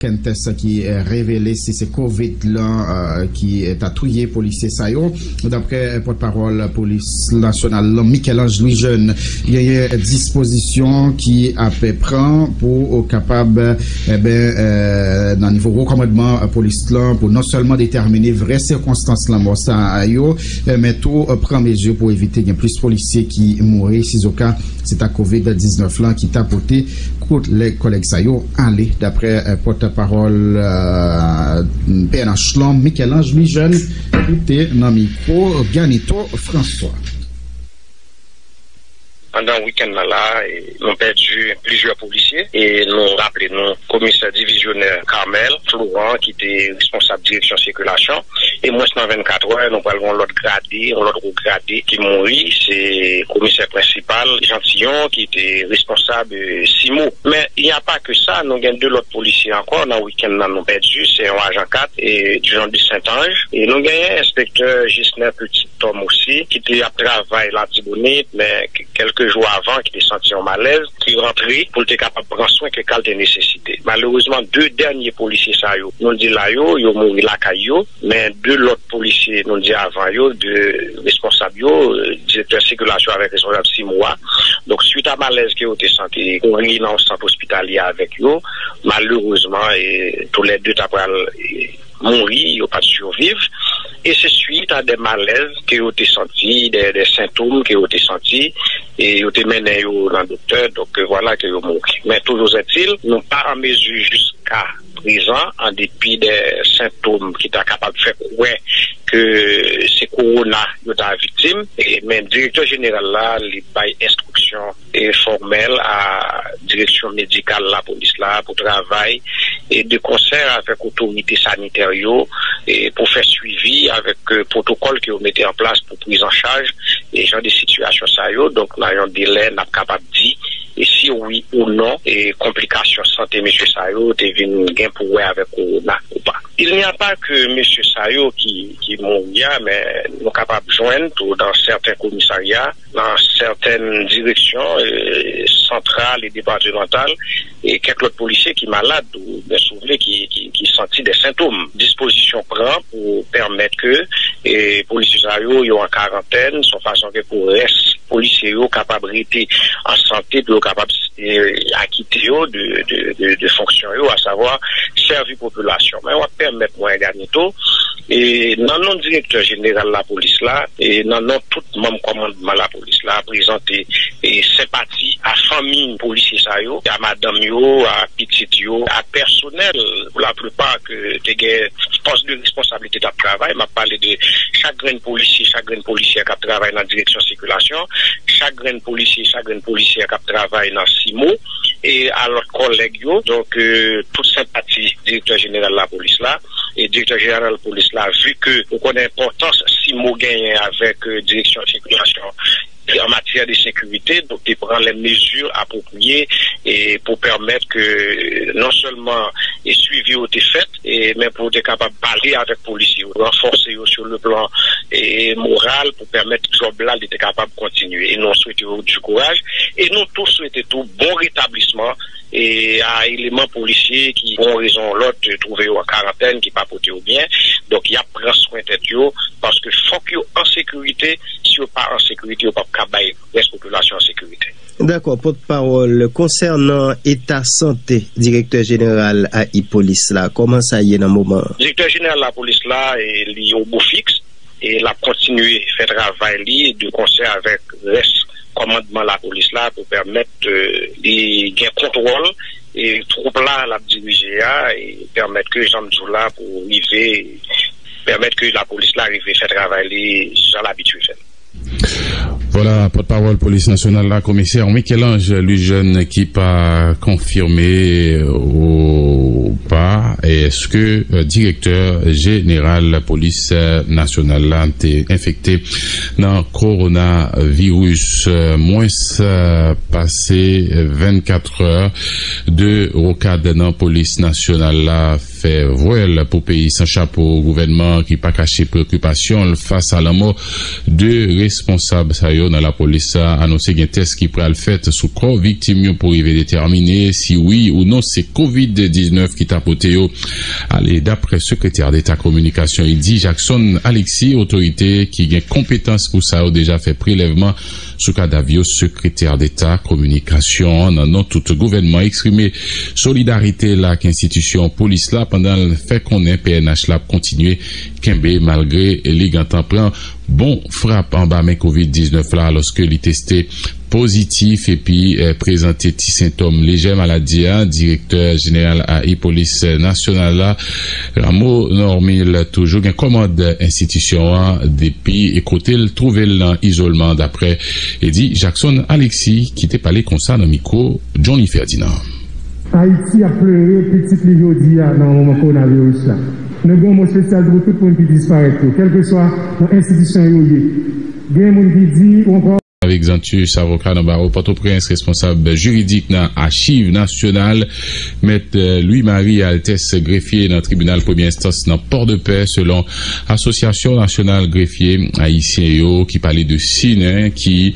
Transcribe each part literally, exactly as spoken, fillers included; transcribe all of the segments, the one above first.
Kentes ki eh, revele si se kovid lan eh, ki eh, ta touye polisye sa yo. Daprè eh, pòtpawòl polis nasyonal lan, Michel-Ange Louis Jeune, genyen dispozisyon ki ap pran pou kapab eh ben, eh, nan nivo wo kòmandman eh, polis lan pou non sèlman detèmine vrè sikonstans lanmò sa yo, eh, men tou eh, pran mezi pou evite gen plis polisye ki mouri sizoka se ta kovid diznèf lan ki ta pote kot lè kòlèg sa yo ale, daprè eh, pòtpawòl eh, P N H lan, Michel-Ange Louis Jeune, ki te nan mikwo Ganito François. Pandan wikenn nan la, nou pèdi plizyè polisye e nou raple nou komisè divizyonè Carmel Florent ki te responsab direksyon sikilasyon. E mwens nan vennkat è, nou pral gen yon lòt grade, yon lòt wo grade ki mouri. Se komisè prensipal Jantillon ki te responsab Simo. Men, y a pa ke sa, nou gen de lòt polisye ankò nan wikenn nan nou pèdi. Se yon ajan kat e Dijon de Sentanj. E nou genyen enspektè Jesner Petit Tom osi ki te ap travay Latibonit, men kèlke jou avan ki te santi yon malèz, ki rantre pou l te kapab pran swen ke ka l te nesesite. Malerezman, de dènye polisye sa yo, nou di la yo, yo mouri lakay yo, men de lòt polisye, nou di avan yo, de responsab yo, direktè sikilasyon avèk responsab Simo a. Donk, swit a malèz ke yo te santi, kouri nan yon sant ospitalye avèk yo, malerezman, toulède ta pral mouri, yo pa t siviv. E se swit a de malèz ke yo te santi, de, de sentom ke yo te santi, e yo te mennen yo nan doktè, donk vwala ke yo mouri. Men toujou etil, nou pa an mezi jiska prezan, an depi de sentom ki ta kapab fè kwè ke se kowona yo ta viktim, e, men direktè jeneral la, li bay enstriksyon e fòmèl a direksyon medikal lapolis la pou travay e de konsè avèk otorite sanitè yo e pou fè swivi avèk pwotokòl ke yo mete an plas pou priz an chaj e jan de sitiyasyon sa yo. Donk, nan yon delè, n ap kapab di e si wi ou non e konplikasyon sante mesye sa yo te vin gen pou wè avèk kowona ou pa. Il n'y a pas que mesye sa yo ki, ki mouri a, men nou kapab jwenn tou nan sèten komisarya, nan sèten direksyon santral e depatimantal, e kèk lòt polisye ki malad, oubyen si w vle, ki, ki, ki santi de sentom. Dispozisyon pran pou pèmèt ke polisye sa yo, yo an karantèn, se yon fason ke pou rès polisye yo kapab rete an sante, pou yo kapab akite yo de, de, de, de fonksyon yo, asavwa sèvi popilasyon. Men w ap pèmèt mwen, Ganito, e nan non direktè jeneral lapolis la, e nan non tout manm kòmandman lapolis la, prezante e senpati a fanmi polisye sa yo, a madanm yo, a pitit yo, a pèsonèl, pou laplipa ke te gen pòs de responsablite t ap travay. M ap pale de chak grenn polisye, chak grenn polisyè k ap travay nan direksyon sikilasyon, chak grenn polisye, chak grenn polisyè k ap travay nan Simo, e a lòt kòlèg yo. Donk, tout senpati direktè jeneral lapolis la. E direktè jeneral polis la, vi ke ou konnen enpòtans Simo genyen avèk direksyon sikilasyon an matyè de sekirite, donk te pran lè mezi apwopriye e pou pèmèt ke non sèlman e swivi yo te fèt, e, men pou yo te kapab pale avèk polisye yo, ranfòse yo sou le plan e moral pou pèmèt djòb la li te kapab kontinye. E nou swete yo di kouraj e nou tou swete tou bon retablisman e a eleman polisye ki pou yon rezon ou lòt twouve yo an karantèn, ki pa pote yo byen. Donk, y ap pran swen tèt yo paske fòk yo an sekirite. Si yo pa an sekirite, yo p ap ka bay rès popilasyon an sekirite. Dakò, pòtpawòl, konsènan eta sante direktè jeneral ayipolis la, kòman sa ye nan moman an? Direktè jeneral lapolis la, li o bo fiks e l ap kontinye fè travay li de konsè avèk rès kòmandman lapolis la pou pèmèt li gen kontwòl e twoup la l ap dirije a e pèmèt ke jan m di w la pou rive pèmèt ke lapolis la rive fè travay li jan l abitye fè l. Vwala, pòtpawòl polis nasyonal la, komisè Michel-Ange Louis Jeune ki pa konfime ou pa Èske, eh, direktè jeneral polis, eh, nasyonal la te enfekte nan kowonaviris? Eh, mwens, eh, pase vennkat è, de wokad nan polis nasyonal la fè vwèl pou peyi san chapo. Gouvènman ki pa kache preokipasyon l fas a lanmò de responsab sa yo nan lapolis anonse gen tès ki pral fèt sou kò viktim yo pou rive detèmine si wi ou non se kovid diznèf ki ta pote yo. Ale, daprè sekretè deta kominikasyon Eddy Jackson Alexis, otorite ki gen konpetans pou sa yo deja fè prelèvman sou kadav yo. Sekretè deta kominikasyon an, nan non tout gouvènman, eksprime solidarite l ak enstitisyon polis la pandan l fè konnen P N H la ap kontinye kenbe malgre li gentan pran bon frap anba men kovid diznèf la, alòske li teste pozitif epi, eh, prezante ti sentòm lejè maladi a. Direktè jeneral a polis nasyonal la, Rameau Normil, toujou gen kòmand enstitisyon an depi kote l twouve l nan izolman, daprè Eddy Jackson Alexis, ki te pale konsa nan mikwo Johnny Ferdinand. Ayiti ap plere pitit li jodi a nan moman kowonaviris la. Nou gen yon mo espesyal pou tout moun ki disparèt yo, kèlkeswa nan enstitisyon yo ye. Gen moun ki di ou ankò. Avèk Xantus, avoka nan bawo Pòtoprens, responsab jiridik nan Achiv Nasyonal, Mèt, eh, Louis Marie Altès, grefye nan tribinal premye enstans nan Pòdepè, selon Asosyasyon Nasyonal Grefye Ayisyen yo, ki pale de sinen, ki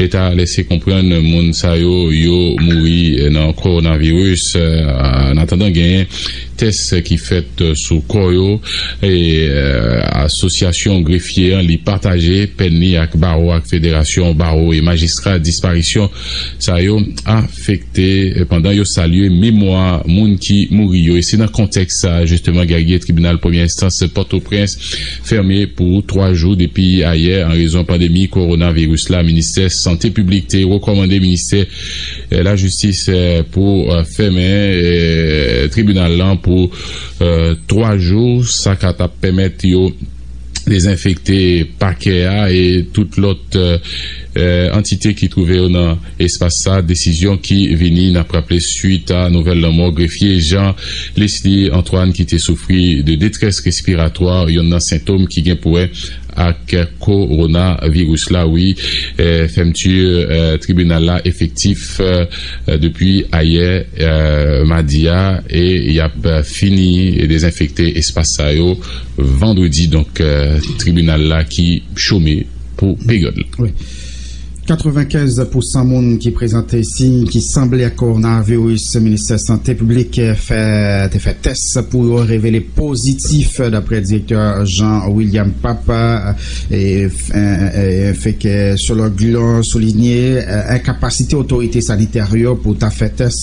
ta lese konprann moun sa yo, yo mouri nan kowonaviris, eh, an atandan genyen tès ki fèt sou kò yo. E, eh, asosyasyon grefye an, li pataje pèn li ak bawo ak federasyon bawo e majistra disparisyon sa yo afekte, eh, pandan yo salye memwa moun ki mouri yo. E se nan kontèks sa, jisteman, Guerrier, tribinal premye enstans Pòtoprens fèmen pou twa jou depi ayè an rezon pandemi kowonaviris la. Ministè Sante Piblik te rekòmande ministè, eh, lajistis, eh, pou, eh, fèmen, eh, tribinal lan pou, eh, twa jou. Sa ka t ap pèmèt yo dezenfekte pakè a e tout lòt, eh, eh, antite ki twouve yo nan espas sa. Desizyon ki vini, n ap raple, swit a nouvèl lanmò grefye Jean Leslie Antoine, ki te soufri de detrès respiratwa, yonn nan sentòm ki gen pou wè ak kowonaviris la, wi. Eh, fèmti, eh, tribinal la efektif, eh, depi ayè, eh, madi a, e y ap fini dezenfekte espas sa yo vandredi. Donk, eh, tribinal la ki chome pou peryòd la. Wi. Katrevenkenz pousan moun ki prezante siy ki sanble ak kowonaviris, ministè sante piblik fè, te fè tès pou yo revele pozitif, daprè direktè Jean William Pape, e, e, e, fè ke selon li, soulinye, e, enkapasite otorite sanitè yo pou ta fè tès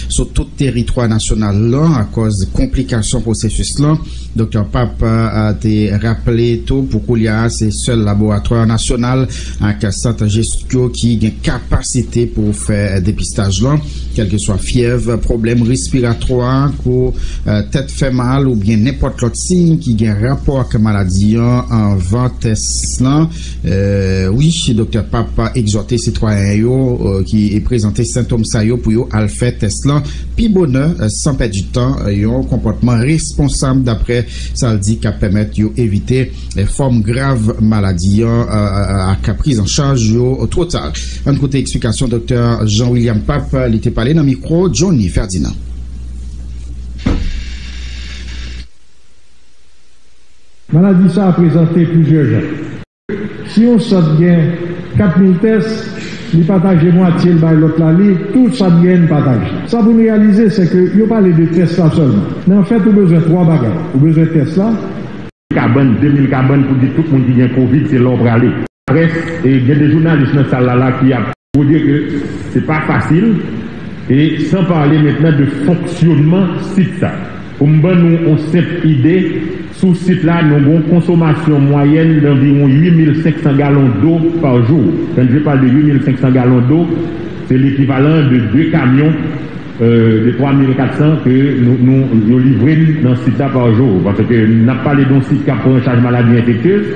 sou tout teritwa nasyonal lan akòz konplikasyon pwosesis lan. Doktè Pape, a, te raple tou pou koulye a, se sèl laboratwa nasyonal ak sant jesyon ki gen kapasite pou fè depistaj lan, kèlkeswa fyèv, pwoblèm respiratwa, kou, a, tèt fè mal oubyen nenpòt lòt siy ki gen rapò ak maladi an anvan tès lan. E, wi, Doktè Pape egzòte sitwayen yo, e, ki prezante sentòm sa yo pou yo al fè tès lan pi bonè, e, san pèdi tan, e, yon konpòtman responsab, daprè sa l di, k ap pèmèt yo evite, e, fòm grav maladi an, e, e, e, ak prizanchaj yo twò ta. Ann koute eksplikasyon Doktè Jean William Pape, li te pale nan mikwo Johnny Ferdinand. Maladi sa a prezante plizyè jan. Si yon sant gen kat mil tès, li pataje mwatye l bay lòt la, li tou sa l gen l pataje. Sa pou n reyalize, se ke yo pale de tès la sèlman. Men anfèt, ou bezwen twa bagay. Ou bezwen tès la. Kabann, de mil kabann pou di tout moun ki gen kovid, se la w prale. Près, e gen de jounalis nan sal la, la ki ap Faut dire que c'est pas facile, et sans parler maintenant de fonctionnement sit sa. Pou m ban nou yon senp ide, sou sit la, nou gen yon konsomasyon mwayèn d'environ huit mille cinq cents gallons d'eau par jour. Quand je parle de huit mille cinq cents gallons d'eau, c'est l'équivalent de deux camions, euh, de trois mille quatre cents ke nou, nou, yo livre n nan sit la par jour. Paske n ap pale de yon sit k ap pran an chaj maladi enfektyez,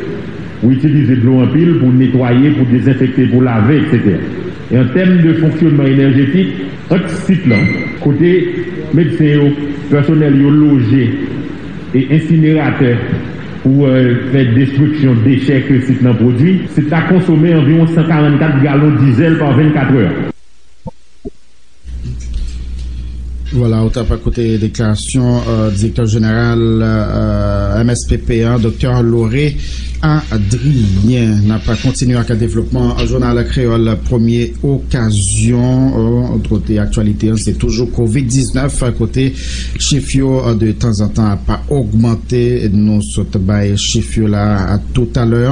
ou itilize dlo anpil pou netwaye, pou dezenfekte, pou lave, et cetera. E an tèm de fonksyonman enèjetik, ant sit lan, kote Medsen yo, pèsonèl yo loje e ensineratè pou fè destriksyon dechè ke sit lan pwodui. Sit la konsome anviwon san karannkat galon dizèl pa vennkatrè. Vwala, ou t ap koute deklarasyon direktè jeneral M S P P a, Doktè Lauré Adrien. N ap kontinye ak devlopman jounal kreyòl, premye okazyon. Kote aktyalite an, se toujou kovid diznèf, kote chif yo de tanzantan ap ogmante. Nou sot bay chif yo la toutalè.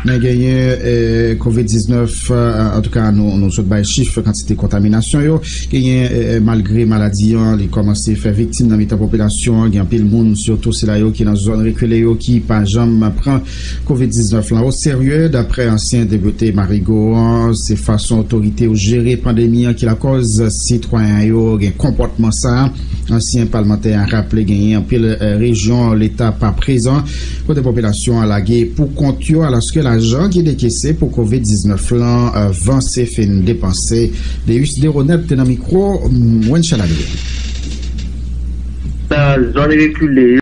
Men genyen kovid diznèf, antouka, nou sot bay chif kantite kontaminasyon yo. Genyen, malgre maladi an li kòmanse fè viktim nan mitan popilasyon an, gen anpil moun, sitou sila yo ki nan zòn rekile yo, ki pa janm pran kovid diznèf lan oserye. Daprè ansyen depite Marigo an, se fason otorite yo jere pandemi an ki lakòz sitwayen yo gen konpòtman sa a. Ansyen palmantè a raple genyen anpil rejyon leta pa prezan kote popilasyon an lage pou kont yo, alòske lajan ki dekese pou kovid diznèf lan vanse fin depanse. Deus Deronèt te nan mikwo Wenchel Adrien. Nan zòn rekile yo.